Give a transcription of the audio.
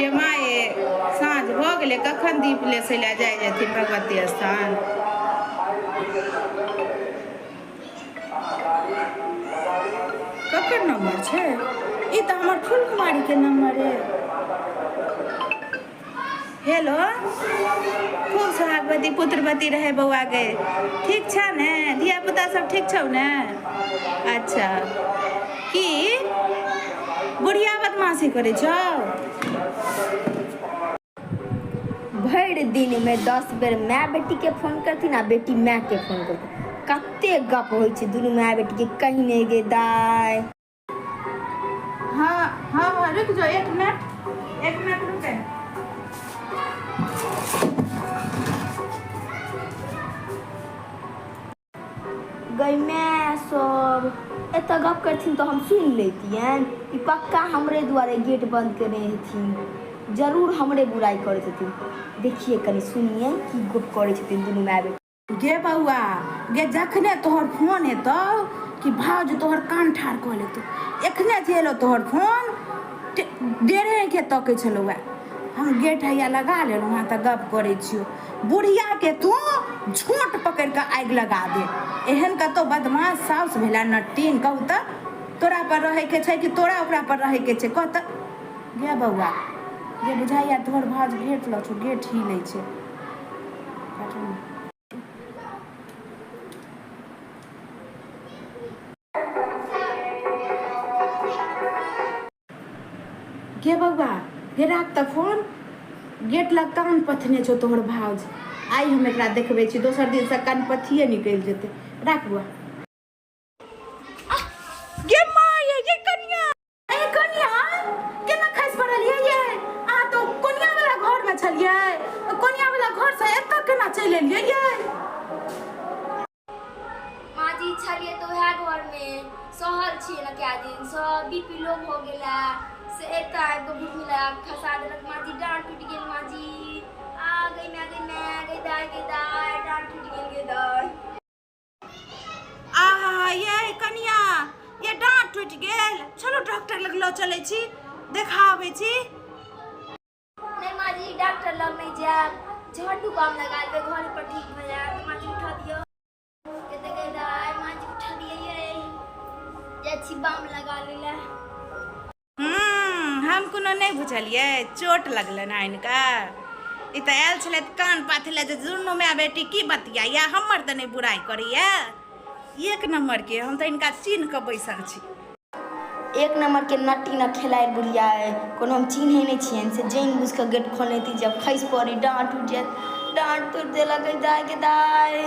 गे माए, साँझ भऽ गेलै, कखन दीप लेसै लए जाइ जेथिन भगवती स्थान? ककर नम्बर छै ई? तऽ हमर फूल कुमारीके नम्बर अइ। हेलो, खूब सोहागवती पुत्रवती रहै बौआ गे। ठीक छ ने? धिया पुता सब ठीक छौ ने? अच्छा, की बुढ़िया बदमाशी करै छौ? भरि दिनमे 10 बेर माय बेटीके फोन करथिन आ बेटी मायके फोन करथिन। कते गप होइ छै दुनू माय बेटीके, कहि नहि गे दाय। हाँ हाँ हाँ, रुक जाओ, एक मिनट, एक मिनट रुके। गै माय, सब एतऽ गप करथिन तऽ हम सुनि लैतियनि। ई पक्का हमरे दुआरे गेट बन्द केने हेथिन। जरूर हमरे बुराइ करैत हेथिन। देखियै, कनि सुनियै की गप करै छथिन दुनू माय बेटी। गे बौआ गे, जखने तोहर फोन एतौ कि भाउज तोहर कान ठाढ़ कऽ लेतौ। एखने जे एलौ तोहर फोन, डेढ़े आँखे तकै छलौ। हम गेट हैया लगा लेलहुँ हँ तऽ गप करै छियौ। बुढ़ियाके तू झोंट पकड़ि कऽ आगि लगा दे। एहन कतौ बदमाश साउस भेला नट्टीन? कहू तऽ, तोरा पर रहैके छै कि तोरा ओकरा पर रहैके छै? कह तऽ। गे बौआ गे, बुझाइया तोहर भाउज गेट लऽ छौ, गेट हिलै छै। गे बौआ गे, राख तऽ फोन। गेट लग कान पथने छौ तोहर भाउज। आइ हम एकरा देखबै छी, दोसर दिनसँ कान पथिए निकलि जेतै। राख बौआ। गे माय, ये कनिया, ए कनिया, केना खसि पड़लियै ये? अहाँ तऽ कोनिया वाला घर मे छलियै, कोनिया वाला घर से एतऽ केना चलि एलियै ये? माँ जी, छलियै तऽ उएह घरमे, सहल छियै ने कए दिनसँ, बी पी लो भऽ गेला से एतऽ आबि कऽ घुटनी लगा कऽ खसा देलक माँ जी। डाँड़ टूटि गेल माँ जी। आ गई माय, गई माय, गई दाय, गई दाय, डाँड़ टूटि गेल गई दाय। आहा ये कनिया ये, डाँट टूटि गेल? चलो, डॉक्टर लग लऽ चलै छी, देखाबै छी। नहि माँ जी, डॉक्टर लग नहि जायब। झण्डू बाम लगा लेबै, घरे पर ठीक भऽ जायत। माँ जी, उठा दियौ। कते गई दाय, माँ जी, उठा दियै ये, जाइ छी बाम लगा लै लए। हम कोनो नहि बुझलियै, चोट लगलनि हँ हिनका। ई तऽ आयल छलथि कान पाथै लए जे दुनू माय बेटी की बतियाइया, हमर तऽ नहि बुराइ करैया। एक नम्बरके, हम तऽ हिनका चिन्ह कऽ बैसल छी। एक नम्बरके नट्टी न खेलाइ बुढ़िया अइ। कोनो हम चिन्है नहि छियनि से जानि बुझि कऽ गेट खोलने हेती जे खसि पड़ी, डाँट टूटि जायत। डाँट तोड़ि देलक गै दाय, गे दाय।